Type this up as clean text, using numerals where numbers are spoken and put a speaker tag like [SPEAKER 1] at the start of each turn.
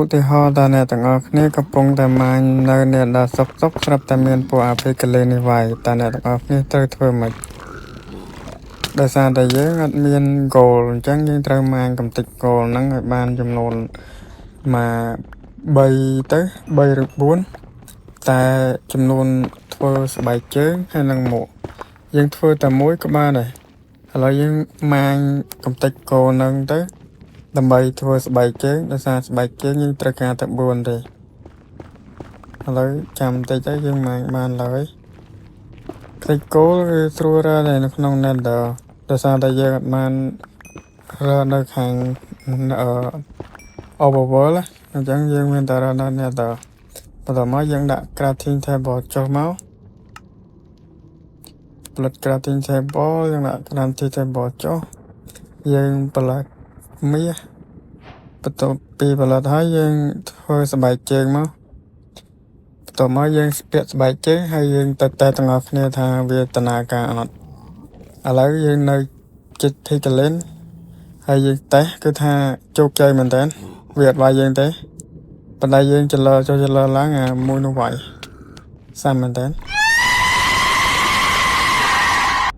[SPEAKER 1] ឧទាហរណ៍ថាអ្នកទាំងអស់គ្នាកំពុងតែ mine នៅ Nether សុកសុកស្រាប់តែមានពួកអា Piglin នេះវាយតើអ្នកទាំងអស់គ្នាត្រូវធ្វើម៉េចដោយសារតែយើងអត់មាន gold អញ្ចឹងយើងត្រូវ mine កំទេច gold ហ្នឹងឲ្យបានចំនួនមក3ទៅ3ឬ4តែចំនួនធ្វើស្បែកជើងហើយនិងមួកយើងធ្វើតែមួយក៏បានដែរឥឡូវយើង mine កំទេច gold ហ្នឹងទៅដើម្បីធ្វើស្បែកជើងដោយសារស្បែកជើងយើងត្រូវការតែ4ទេឥឡូវចាំតិចទៅយើង mine បានឡើយខ្ទេចគោលគឺស្រួលរើដែរនៅក្នុង Nether ដោយសារតែយើងអត់បានរើនៅខាងអឺ Overworld ណាអញ្ចឹងយើងមានតែរើនៅ Nether។ បន្ទាប់មកយើងដាក់ crafting table ចុះមកផលិត crafting table យើងដាក់ crafting table ចុះយើងផលិតមាសបន្ទាប់ពីផលិតហើយយើងធ្វើស្បែកជើងមកបន្ទាប់មកយើងស្ពាក់ស្បែកជើងហើយយើងទៅតេស្តទាំងអស់គ្នាថាវាដំណើរការអត់ឥឡូវយើងនៅជិត Piglin ហើយយើងតេស្តគឺថាជោគជ័យមែនតើវាអត់វាយយើងទេប៉ុន្តែយើងចលើចុះចលើឡើងអាមួយនោះវាយសាំមែនតើ។